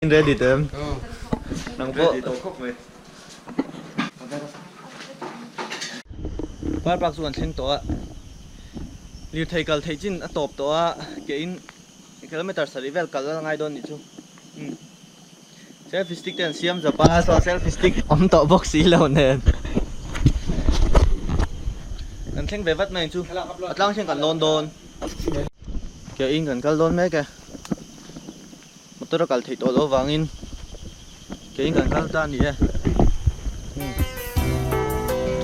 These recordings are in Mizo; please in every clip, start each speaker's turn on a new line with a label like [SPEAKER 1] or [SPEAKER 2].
[SPEAKER 1] Ready te em? Nang pawh.
[SPEAKER 2] Ready tawh khawp mai.
[SPEAKER 1] Car park chu kan thleng tawh a, lirthei kal theih chin a tawp tawh a, ke in kilometer sarih vel kal a ngai dawn nih chu. Umm selfie stick te an siam zap a, saw selfie stick awm tawh bawk si lo nen. Kan thleng ve vat mai ang chu, a tlang hian kan lawn dawn. Ke in kan kal dawn mek e. Motor a kal theih tawh loh avangin keiin kan kal ta a ni e. A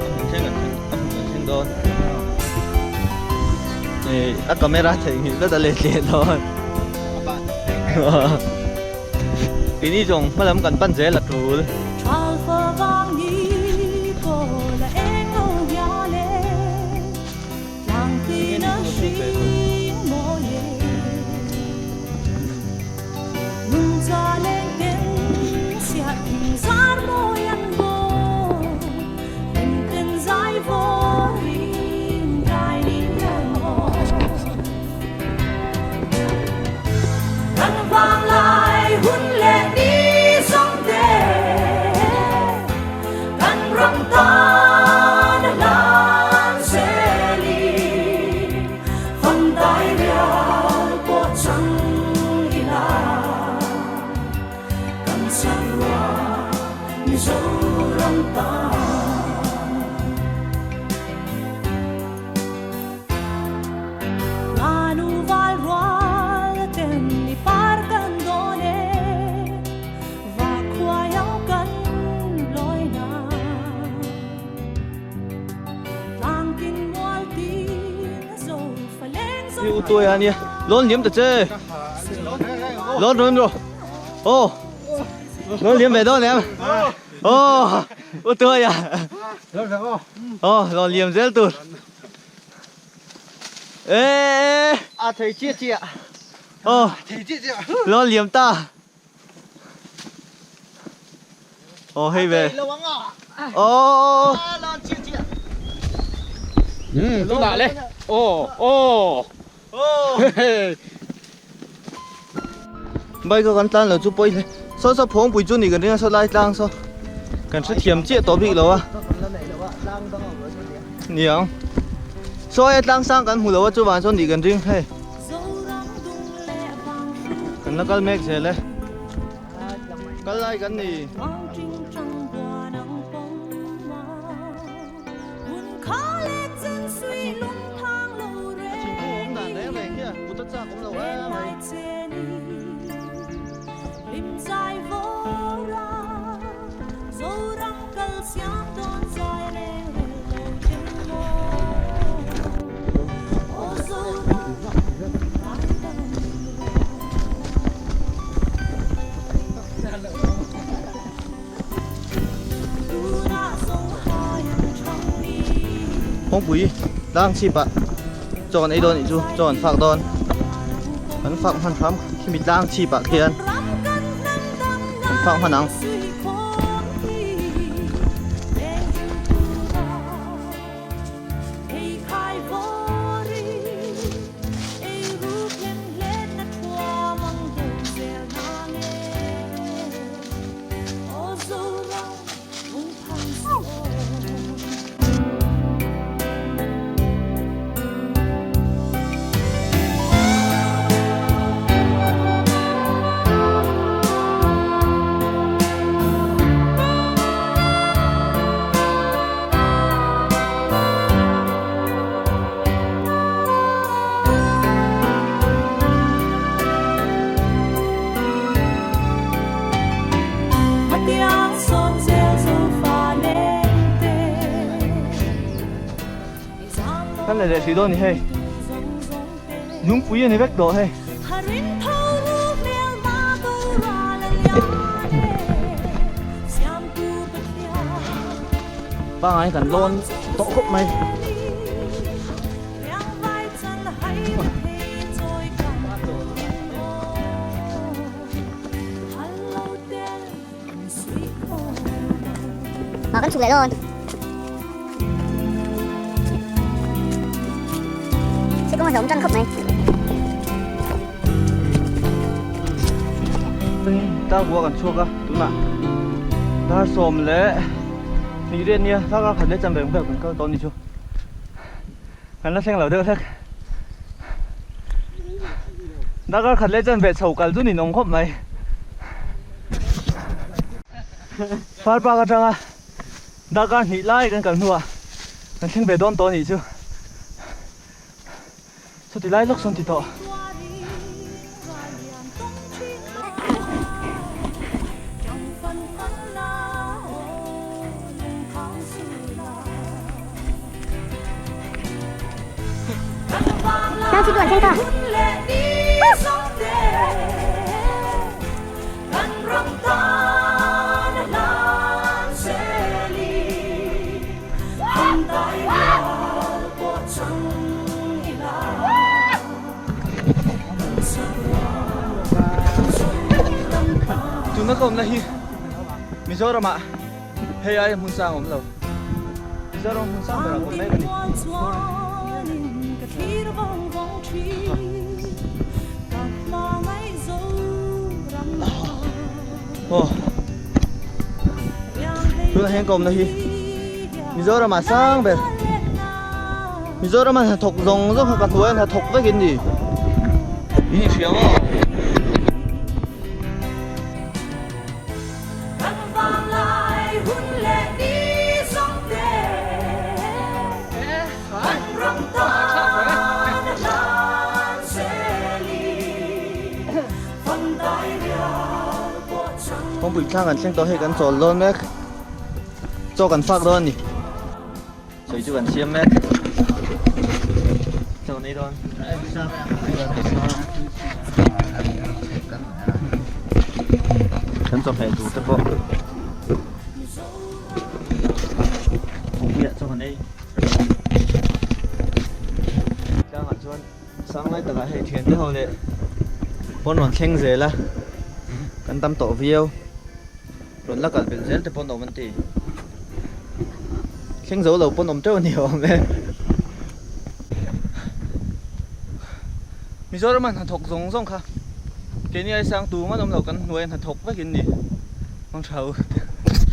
[SPEAKER 1] hmun thleng kan thleng a hmun kan thleng dawn. Hei a camera theihnghilh vek a let leh dawn. Keini zawng hma lam kan pan zel a tul. Hi u tuai a nia lawn liam ta che lawn rawn rawh aw lawn liam ve dawn em aw u tuai a aw lawn liam zel tur e
[SPEAKER 2] a thei chiah chiah
[SPEAKER 1] aw
[SPEAKER 2] thei chiah chiah
[SPEAKER 1] lawn liam ta. Aw hei ve. Aw.
[SPEAKER 3] Tunah le. Aw aw.
[SPEAKER 1] Bike a kan tlan lo chu pawi hle. Saw saw phawngpui chu ni kan ring a saw lai tlang saw. Kan hrethiam chiah tawh bik lo a. Niang. Saw e tlang sang kan hmu lo a chuvang chuan ni kan ring hei. Kan la kal mek zel e. Kal lai kan ni. A thingkung awm dan reng reng hian kut a chak awm lo em mai. Kawngpui tlang chhip ah chaw kan ei dawn nih chu chaw an fak dawn an fak hman hram khimi tlang chhip ah khian an fak hman ang. Kan la leh hrih dawn ni hei lungpui a ni vek tawh hei. Pangai kan lawn tawh khawp mai.
[SPEAKER 4] Ờ, kan chhuk leh dawn. Sẽ có một giống chân khúc này.
[SPEAKER 1] atangin tlangbuah kan chhuak a tunah dar sawm leh hnih riat nia tlangah khat leh chanve ang vel kan kal tawh a ni chu kan la thleng lo deuh hlek darkar khat leh chanve chho kal chu ninawm khawp mai far park atanga darkar hnih lai kan kal hnuah kan thleng ve dawn tawh a nih chu. Chuti lai lawk sawn ti tawh. Tuna ka awmna hi Mizoram ah hei aia hmun sang a awm lo. Mizoram hmun sang berah ka awm mek a ni. Aw Tunah hian ka awmna hi Mizoram ah sang ber Mizoram ah hnathawk zawng zawng kha ka hnuai a hnathawk vek in ni in i hria maw? Kawngpui thlang kan thleng tawh hei kan chawl dawn mek chaw kan fak dawn a ni sawi chu kan siam mek chaw nei dawn kan chawhmeh tur te pawh kawngpuiah chaw kan ei tlangah chuan Sang lai takah hei thiante ho leh pawn rawn thleng zel a, kan tam tawh viau. Rawn la kal belh zel te pawn awm an ti. Thleng zo lo pawn awm teuh a ni awm e. Mizoram a hnathawk zawng zawng kha keini ai sang tu man awm lo kan hnuai a hnathawk vek in ni. Mang tha u.